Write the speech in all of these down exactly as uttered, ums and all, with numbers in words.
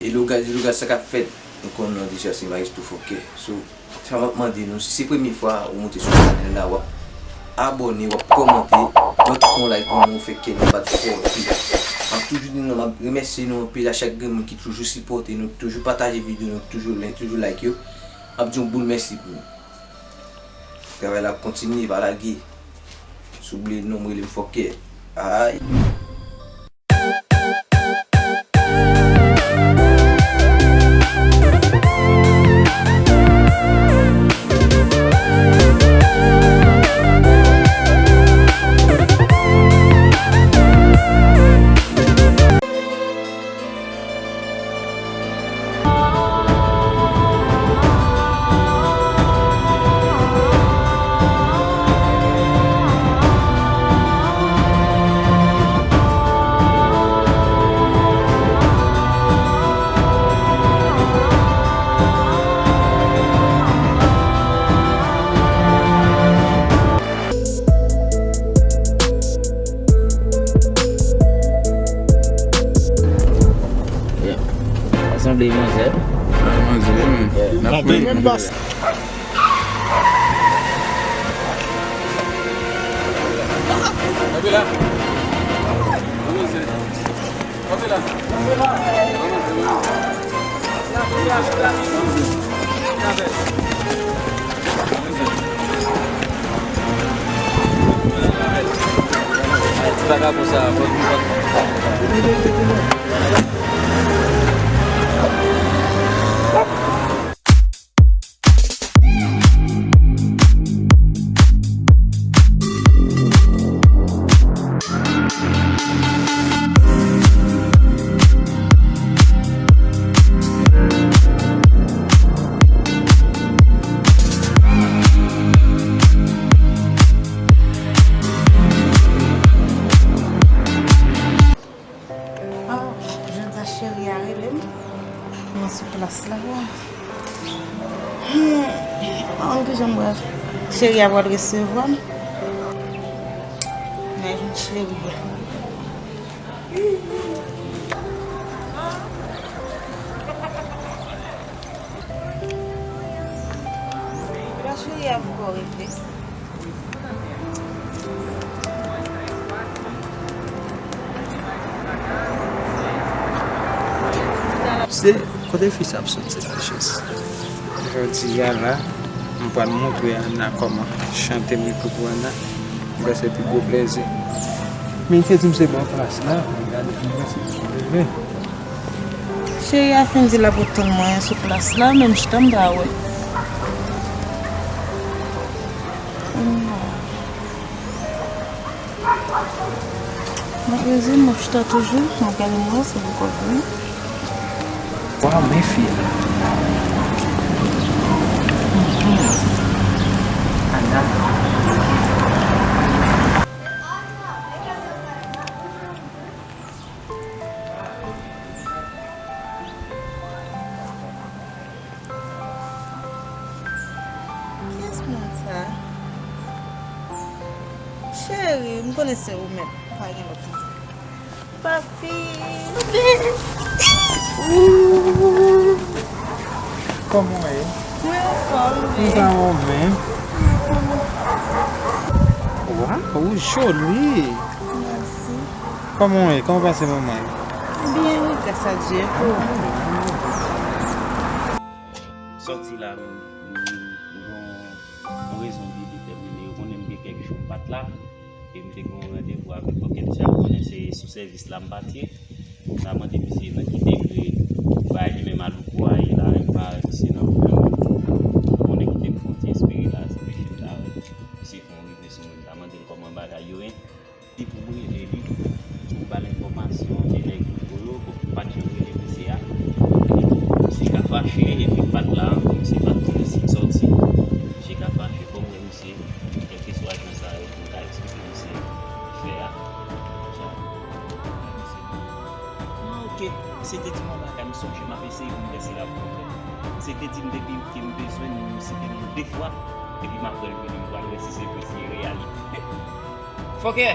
Hello guys, hello guys, sa k ap fèt? Nou konn non deja se Maestro Fòkè. So, sa m ap mande nou, si se premye fwa ou moute sou chanèl la, w ap abòne, w ap kòmante, w ap kite yon like pou nou, fè kè nou bat fò anpil. M ap toujou di nou, m ap remèsye nou anpil a chak grenn moun ki toujou sipòte nou, toujou pataje videyo nou, toujou like, toujou like yo. M ap di yon boul mèsi pou nou. Travay la ap kontinye, pa lage. Si w bliye non m, rele m Fòkè. Ay. Yeah. Sa sanble manzè. Ah, manzè, wi, men. Yeah. N ap pran menm bas. Kanpe la. Kanpe la. Ti vagabon sa, fòk nou pran. Oh, jodi a cheri a rele m. Mwen sou plas la. Hmm, m pa konn kijan m pral. Cheri a pral resevwa m. Mwen jwenn cheri a. Epa cheri a poko rive. Se kote fi sa ap sot se lachès. Jodi a la, m pral montre Ana kòman chante m epi pou Ana. Mwen se pi gwo plezi. Men li te di m se bò plas la, men gade, mwen se pi leve. Cheri a fin di l ap ret tann mwen sou plas la, men m chita m pa wè. Mwen rezi, m ap chita toujou, m ap gade m wè si li poko vini. Waw, men fi a. Ana. Kiyès moun sa? Cheri, m konnen se ou menm, pa gen lòt moun. Papi! Kòman w ye? Mwen anfòm, wi. Mwen pa wè w menm. Waw, ou joli! Mèsi. Kòman w ye? Kòman w pase moman yo? Byen, wi, gras a Dye. Sòti la, m, m, m gon yon rezon byen detèmine. Yo konnen m gen kèk jou m pa t la. E m te gen yon randevou avèk Fòkè, misye ap konnen se sou sèvis la m pati ye. M ta mande misye nan ki degre bagay li menm alouko a ye la, e m pa wè misye nan pwoblèm. Ou konnen kite m fè yon ti espere la, se peche m ta wè. Misye fè yon rive sou mwen, m ta mande l kòman bagay yo ye. Li pou m rele li, pou m ba l enfòmasyon de nèg Rico yo, bon, m pa t janm rele misye a. Misye ka fache, epi m pa t la ankò, misye pa t konnen si m sòti. Misye ka fache, fò m wè misye, kèlkeswa jan sa ye, pou m ka eksplike misye fè a. Sa, misye. Ah, ok. Misye te di m yon bagay, m sonje, m ap eseye pou m wè si l ap konprann. Misye te di m depi ke m bezwen l, misye te di m de fwa, epi m ap wè l vini, m pral wè si se vre, si e reyalite. Fòkè!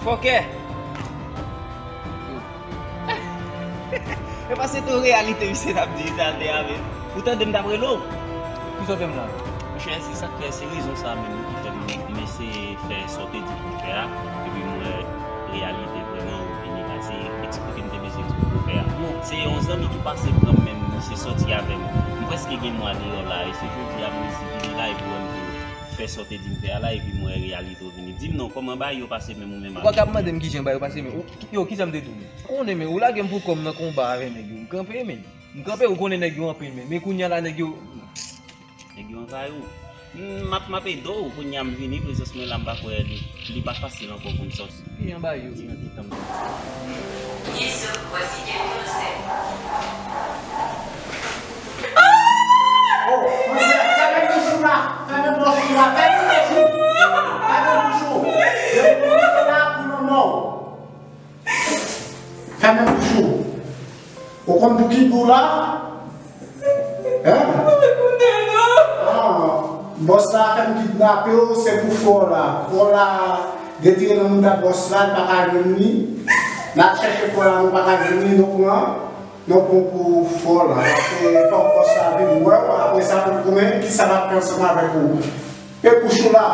Fòkè! Yo. E pa se tou reyalite misye t ap di li t al deyave. Ou tande m t ap rele w. Kisa w fè m la? Monchè, se sa k fè, se rezon sa menm wi ki fè m, m eseye fè sa w te di pou m fè a, epi m wè reyalite vrèman ou vini la. Se eksplike m te bezwen eksplike w fè a. Se yon zanmi ki pase pran m menm, misye sòti avè m. M prèske gen mwa deyò la, e se jodi a m resi vini la, epi w wè m vin fè sa w te di m fè a la, epi m wè reyalite w vini. Di m non, kòman bagay yo pase menm ou menm avè m? Ou pa ka ap mande m kijan bagay yo pase menm. Ou, yo, kisa m te di w menm? Ou konnen menm, ou lage m pou kò m nan konba avè nèg yo. M kanpe menm. M kanpe, ou konnen nèg yo anpil menm. Men kounye a la, nèg yo. Nèg yo anvayi w. M, m ap, m ap ede w, kounye a m vini, prezans mwen la, m pa kwè li, li pa fasil ankò pou m sòti. Ki jan bagay yo? Di nan ti tan m. Bien sûr, voici quelques recettes. Oh, manzè, fèmen bouch ou la, fèmen bouch ou la, fèmen bouch ou, fèmen bouch ou. Depi w la pou manman w. Fèmen bouch ou. Ou konn pou ki bou la? Hein? Ah, bòs la fè m kidnape w, se pou fò la. Fò la, retire nan mouda bòs la, l pa ka jwenn li. N ap chèche fò la, nou pa ka jwenn li, nou pran, nou pran pou fò la. Paske fòk bòs la vin wè w, apre sa pou l konnen kisa l ap fè ansanm avèk ou. Pe bouch ou la.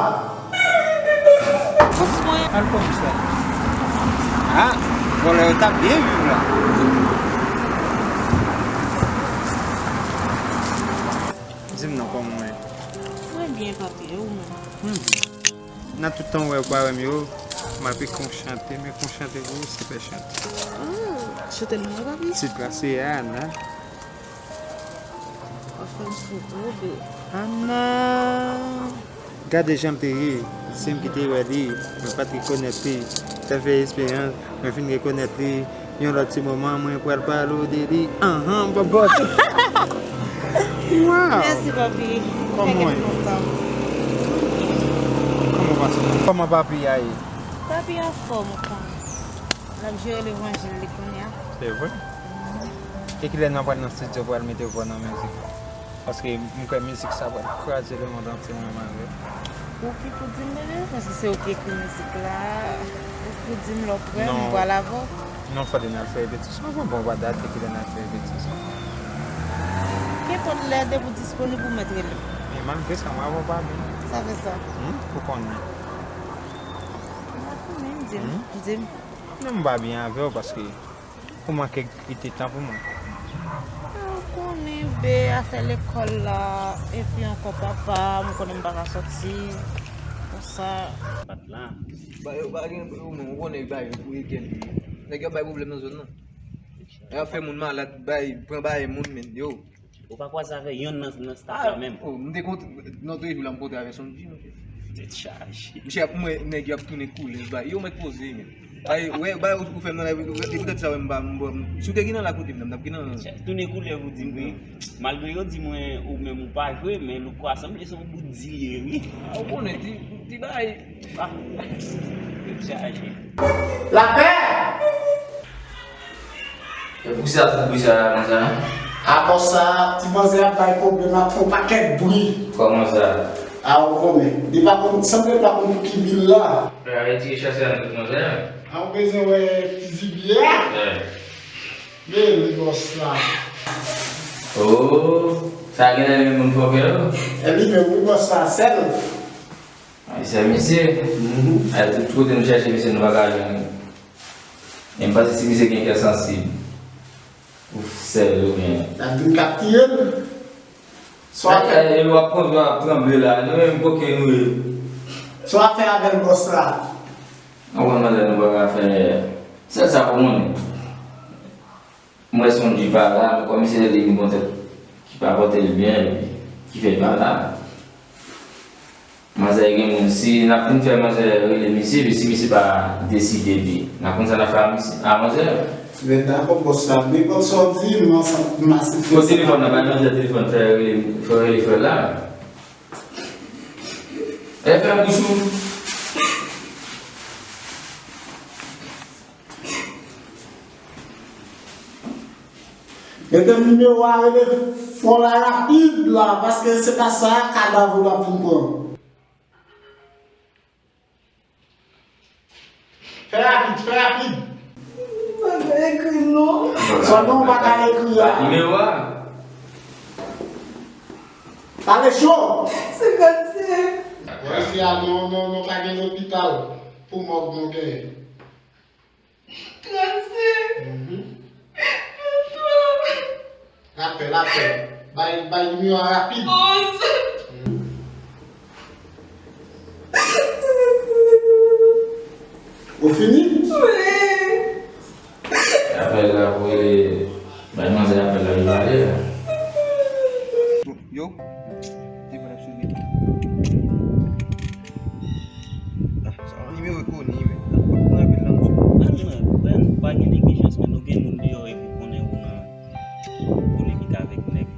Al pran bouch la. Ah, vòlè yo t ap byen viv la. Di m non, kòman w ye? Mwen byen, papi, e ou menm? Mwen byen. Nan tout tan w wè ou pa wè m yo, m ap ekri yon chante, m ekri yon chante pou ou, se fè chante. Ah, chante l non, papi? Tit la se Ana. W ap fè m sou gode. Ana. Gade jan m te ye, se m ki te wè li, mwen pa t rekonèt li. Sa fè esperans, mwen fin rekonèt li. Yon lòt ti moman, mwen pral pale w de li. Anhan, m p ap bòte. Wow! Mèsi, papi. Kòman w ye? Kòman w pase? Kòman papi a ye? Papi anfòm, ou konnen. L ap jere levanjil li kounye a. Se vre? E kilè n ap pral nan estidyo pou al mete vwa nan mizik la? Paske m kwè mizik sa pral kraze lemonn antye menm avè l. Ou ki pou di m, bebe, paske se ou ki ekri mizik la. Ou pou di m lè w prè, m pral avè w. Non, fòk n al fè repetition. Bon, bon, pa date kilè n al fè repetition. Kenpòt lè, depi w disponib, ou mèt rele m. E malgre sa, mwen avè w pa byen. Sa fè sa. Hmm? Ou konnen. M pa konnen, di m, di m. Non, m pa byen avè w paske ou manke kite tan pou mwen. Ou konnen, be, afè lekòl la, epi ankò papa, m konnen m pa ka sòti, konsa. Bat la. Ba yo pa gen, ou menm, ou konnen ba yo pou weekend. Nèg yo bay pwoblèm nan zòn nan. Y ap fè moun malad, bay, pran bay moun, men, yo. Ou pa kwaze avè yonn nan, nan staff la menm? Oh, m te kont-, nan toulejou la, m kontre avè Sonji, monchè. Tèt chaje. Monchè, ap mwen, nèg yo ap tounen koulè, bay. Yo mèt poze, men. Bay, wè, bay, ou, ou fè m nan la, e poutèt sa, wè, m pa, m, m, si w te gen nan la kote m nan, m t ap gen nan. Monchè, tounen koulè, ou di m, wi. Malgre yo di mwen, ou menm ou pa jwe, men Louko a sanble se yon bout zilye, wi. A, ou konnen, ti, ti bay. Ah, tèt chaje. Lapè! E poukisa tout bri sa la konsa? A bòs sa, ti manzè ap bay pwoblèm, ap fè yon pakèt bri. Kòman sa? A, ou konnen. Li pa konn, sanble li pa konn pou ki bil la. Frè, retire chase a nan tèt manzè a. A, ou bezwen wè ti zibye a? Wi. Men li bòs la. Oh, sa genlè li menm moun fòkè yo? E li menm, wi, bòs la, sèl. Ay, sèl misye. Mhm. Ay, tout kote nou chèche misye, nou pa ka jwenn li. E m panse si misye gen kè sansib, ou sèl oubyen. L ap vin k ap tiye l. Swa fè. E w ap konn w ap tranble la, nou menm koke nou ye. Swa fè avè l bòs la. Ou konn manzè nou pa ka fè. Sèl sa pou moun. M wè Sonji pa la, men kòm se li ki gon tèt ki pa pòte l byen, epi ki fè l pa la. Manzè gen moun, si n ap fin fè manzè rele misye, epi si misye pa deside, epi n ap konn sa n ap fè a misye, a manzè. Men dakò, bòs la, nenpòt sa w di, m ansanm, m asepte. Pran telefòn nan, bay manzè telefòn, fè rele, fè rele frè l la. E fè bouch ou. Mete nimewo a, rele fò la rapid la, paske se pa sa kadav ou la pou pran. Fè rapid, fè rapid. Ekri non. Sòlman w pa ka ekri a. Nimewo a. Pale cho. Senkannsenk. Bon, isi a non, non, non, pa gen lopital pou mòg nou genyen. Trannsenk. Mhm. Ventwa. Lapè, lapè. Bay, bay nimewo a rapid. Onz. Mhm. Ou fini? Wi. Apèl la pou rele, bay manzè apèl la, li pale la. Yo, telefòn ap sone. Ah, sa yon nimewo rekoni, men. Pran apèl la, monchè. Pa gen, pa gen neglijans, men nou gen moun deyò epi konnen ou nan polemik avèk nèg.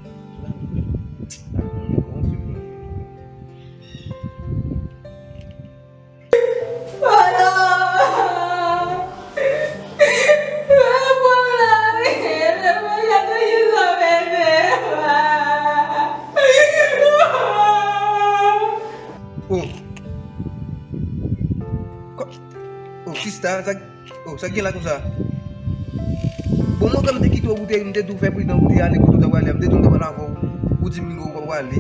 Oh. Ko-, oh, sista, sa, oh, sa gen la konsa? Bon, mwen, kòm m te kite w, ou te, m te di w fè pridan, ou te ale kote w ta prale a, m te di w m ta pral avè w, ou di m ou pa prale.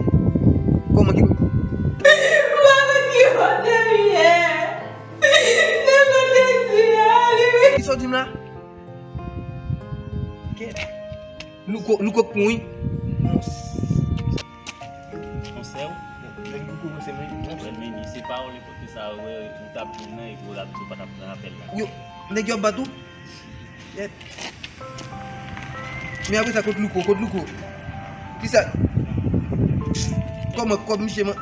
Kòman ki... Mwen pa konn ki kote m ye. Se kote di a, li. Kisa w di m la? Kèt. Louko, louko k pou wi. Konsèy ou? Nèg louko, konsèy mwen. Mwen, men, se pawòl kote sa, ou t ap di nan, epi w t ap di w pa t ap pran apèl la. Yo, nèg yo ap bat ou? Yèt. Men apre sa, kot louko, kot louko? Kisa? Kòman, kòb misye man?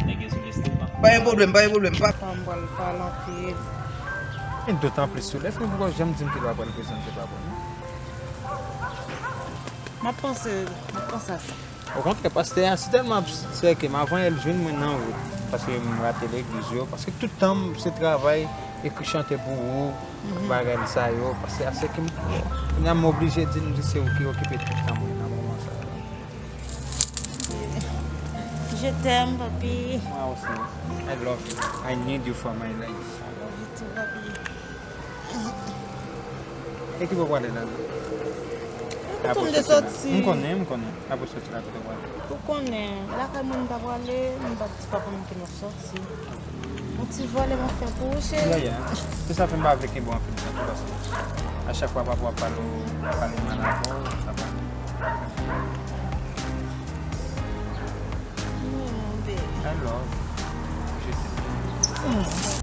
Nèg yo sou lestomak. Pa gen pwoblèm, pa gen pwoblèm. Pa... Fanm pral pale anpil. E dotan plis sou lè, men poukò w janm di m ke l pa pral prezante papa m? M ap panse, m ap panse a sa. Okontrè, pastè a si tèlman ap sèke m, avan yè l jwenn mwen nan wout, paske m rate legliz yo, paske tout tan m se travay, ekri chante pou ou, bagay sa yo, pastè a sèke m. Kounye a m oblije di l, m di se ou ki okipe tout tan mwen nan moman sa yo. Je t'aime, papi. Moi aussi. I love you. I need you for my life. I love you too, papi. E ki bò w prale la? Kote m te soti? M konnen, m konnen. Apre soti la, kote w prale? Ou konnen, lakay mwen m ta prale, m pa t di papa m ke m ap soti. Yon ti vòlè m ap fè pou ou, cheri. Yeah, yeah. Se sa fè m pa vle kenbe w anpil tan tou, paske a chak fwa papa w ap pale w, ap pale mal avè w, sa pa. Mm, baby. I love you. Je t'aime. Mm.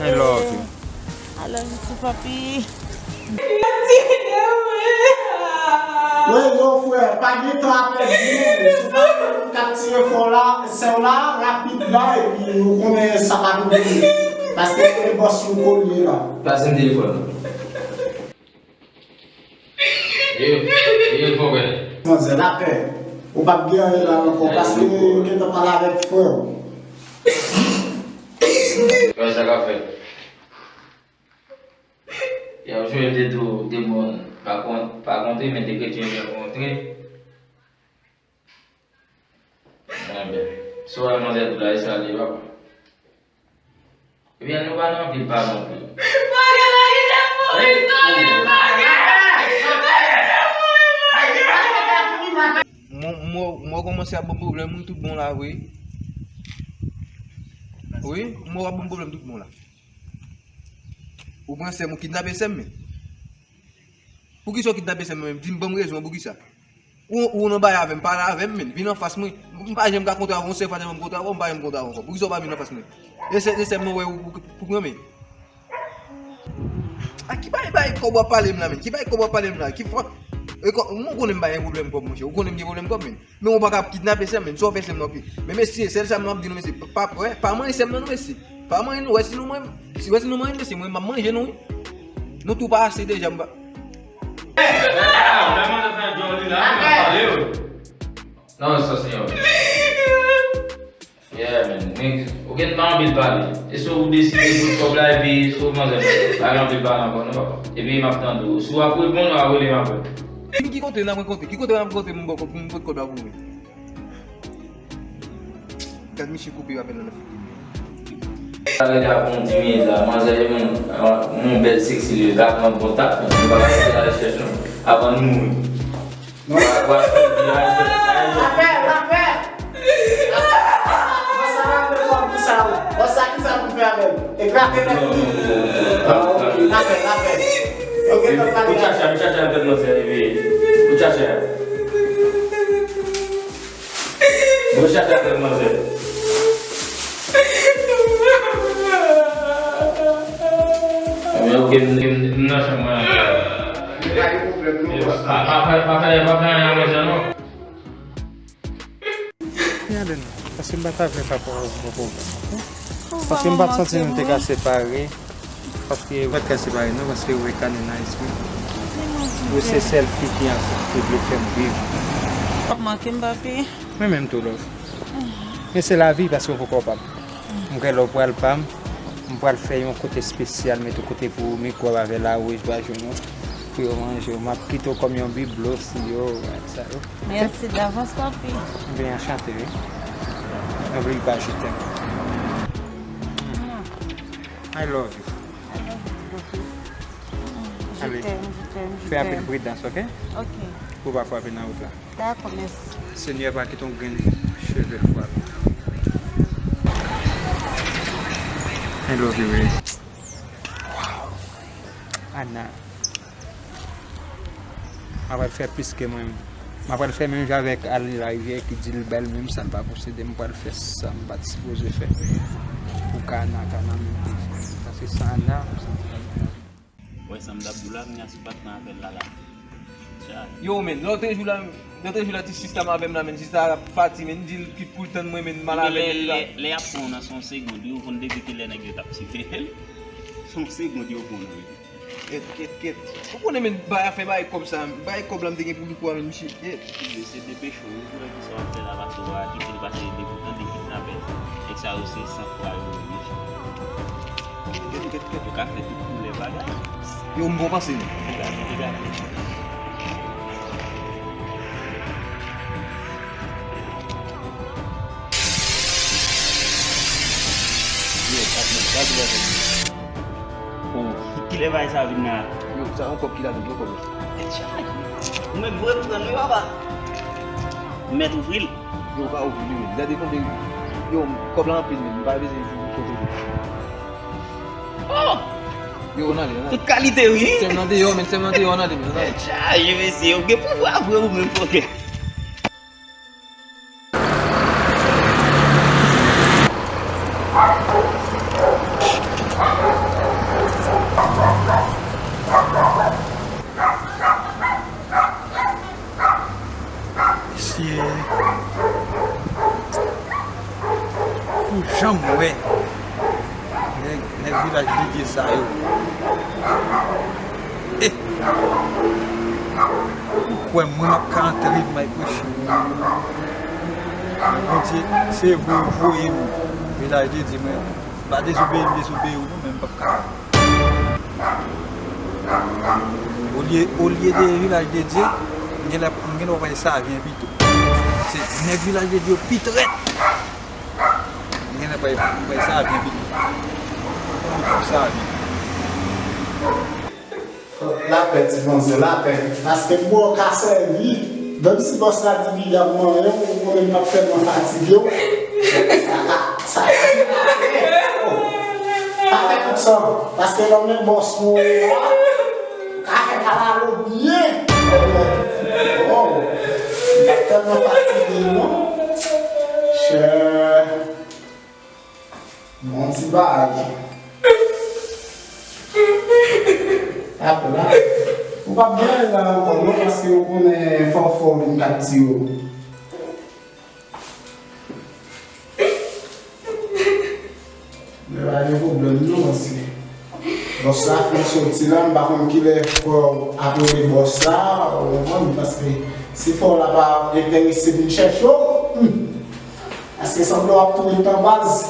I love you. I love you too, papi. Wi, yo, frè, pa gen tan a pèdi, non. Si w pa gen moun k ap tire fò la, sè w la, rapid la, epi ou konnen sa pa pou vini. Paske se bòs nou konn ye la. Pase m telefòn nan. Yo, yo, konpè. Manzè, lapè. Ou p ap gen anyen la ankò, paske yo gentan pale avèk frè w. Kòman sa ka fèt? Y ap jwe de tou, de moun pa kont, pa kontre, men de kretyen pa kontre. Enben, si w wè manzè tou la, e sa li ye, papa. Ebyen, nou pa nan anpil pale non plis. Mwen, mwen, mwen kòmanse ap ban pwoblèm, wi, tout bon la, wi. Wi, mwen ap ban pwoblèm tout bon la. Ou pran sè m, ou kidnape sè m, men. Poukisa w kidnape sè m, men? Di m, ban m rezon an, poukisa? Ou, ou nan bagay avè m, pale avè m, men. Vin anfas mwen. M pa janm ka kontre avè w, yon sèl fwa sèlman m kontre avè w, m pa janm kontre avè w ankò. Poukisa w pa vin anfas mwen? E sè, e sè m nan wè ou, ou, ou pran men. A ki bagay, bagay kòb w ap pale m la, men? Ki bagay kòb w ap pale m la? Ki fwa? E kò, mwen konnen m pa gen pwoblèm kòb, monchè. Ou konnen m gen pwoblèm kòb, men. Men ou pa ka ap kidnape sè m, men. Sa w fè sè m nan pi. Men mesye, sèl sa m ap di nou, mesye, pa, pa, pa manyen sè m nan, non, mesye. Pa manyen nou, wè si nou manyen, si, wè si nou manyen, mesye, mwen, m ap manje nou, wi. Nou tou pa ase deja, m pa. Non, sa, senyè. Yeah, man. Nèg, ou gen pa anpil pale. E si ou deside fout kòb la, epi si ou manzè, pa gen anpil pale ankò, non, papa. Epi m ap tande w. Si w ap reponn, w ap rele m apre. Ki kote n ap rankontre? Ki kote n ap rankontre, m pot kòb la pou ou? Gad misye koupe apèl la. Sa rete ak yon ti minit la. Manzè, yon, yon bèl seksi li la pran kontak, nou pa fè la rechèch, non. Avan nou mouri. Wa, wa, rapè, rapè. Bòs sa pa vle kòb pou sa, wi. Bòs sa ki sa pou fè avè l? Eklate nèt li. Ah, ok, rapè, rapè. Yo gen tan pale. Ou chache, ou chache avèk manzè, epi ou chache. Mwen chache avèk manzè. Ebyen, ok, m, m, m nan chanm mwen ankò. Pa, pa, pa, pa fè, pa fè anyen a manzè, non. Gade non, paske m pa ta vle papa w bon pwoblèm, ok? Paske m pa t santi nou te ka separe. Paske ou pa t ka separe non, paske ou wè Kane nice wi. Ou se sèl fi ki an, ki vle fè m viv. W ap manke m, papi. Mwen menm tou, love. Men se lavi, paske ou poko pa m. M kwè lè w pral pa m, m pral fè yon kote espesyal, mete kote pou ou, mikwo avè lawouj, bwa jounou, pou yo manje w. M ap kite w kòm yon biblo, si yo, sa yo. Mèsi davans, papi. Byen anchante, wi. N'oublie pas, je t'aime. I love you. I love you, papi. Ale. Je t'aime, je t'aime, je t'aime. Fè anpil pridans, ok? Ok. Pou w pa frape nan wout la. Dakò, mèsi. Senyè pa kite yon grenn cheve fwa. I love you, baby. Wow. Ana. M pral fè plis ke mwen. M pral fè menm jan avèk Ali Larivière ki di l ba l menm sa l pa posede. M pral fè sa m pa t sipoze fè. Pou ka Ana, ka Ana menm te fè. Paske san Ana, Wè sa m t ap di w la, kounya si w pa t nan apèl la la. Chay. Yo, men, lòtrejou la, lòtrejou la, ti sista m avè m la, men, sista a pati, men, m di l ki pou l tann mwen, men, m al avè l la. Lè, lè, lè y ap pran w nan se yon segond, wi, ou konn depi kilè nèg yo t ap siveye l. Se yon segond yo pran w nan men. Kèt, kèt, kèt. Ou konnen, men, bay afè, bay kòb sa, bay kòb la, m te gen pou m pran, men, misye, kèt. Mesye, depeche w, wi, pou wè kisa w ap fè la, paske w pa kite l pase de pou tande kidnapè. Nèg sa yo se san fwa yo ye. Kèt, kèt, kèt. Yo ka fè tout koulè bagay. Yo, m bon panse nou. Degade, degade. Yo, gade, gade, gade. Oh, kilè bagay sa vin la? Yo, sa yon kòb ki ladan, yon kòb la. Tèt chaje. Ou mèt vre pran wi, papa. Ou mèt ouvri l. Yo, ou ka ouvri li menm. Gade konbyen. Yo, kòb la anpil menm. M pa bezwen jou pou kote li. Oh! Yo, ann ale, ann ale. Tout kalite, wi. Sèm nan deyò, men sèm nan deyò, ann ale, men ann ale. Tèt chaje, mesye. Ou gen pouvwa vre ou menm, fòkè. Mesye, pou jan m wè nèg, nèg Vilaj de Dye sa yo. Eh! Ou kwè mwen m ap ka antre m al preche? Bondye, se vre ou voye m Vilaj de Dye, mwen pa dezobeyi, m dezobeyi w non, men m p ap ka. Olye, olye de Vilaj de Dye, m gen lè, m gen lè w ap wè Savyen pito. Se nèg Vilaj de Dye yo pi trèt. M gen lè bay, bay Savyen pito. Konn Savyen. Lapè, ti manzè, lapè. Paske bò ka sèvi. Menm si bòs la di li ap manyen w, ou konnen l p ap tèlman fatige w. Sa ka, sa ka vin lapè. Oh. Pa fè tout sa. Paske lè w gen bòs mwen la, ou ka fè kalalou byen. Oh. Li p ap tèlman fatige, non. Chè. Bon ti bagay. Apre la, ou p ap gen anyen la ankò non, paske ou konnen fò fò vin kaptive w. Men pa gen pwoblèm non, paske bòs la fin soti la, m pa konn kilè fò w ap rele bòs la, ou konprann, paske si fò w la pa enterese vin chèche w, hmm. Paske sanble w ap tounen tan baz.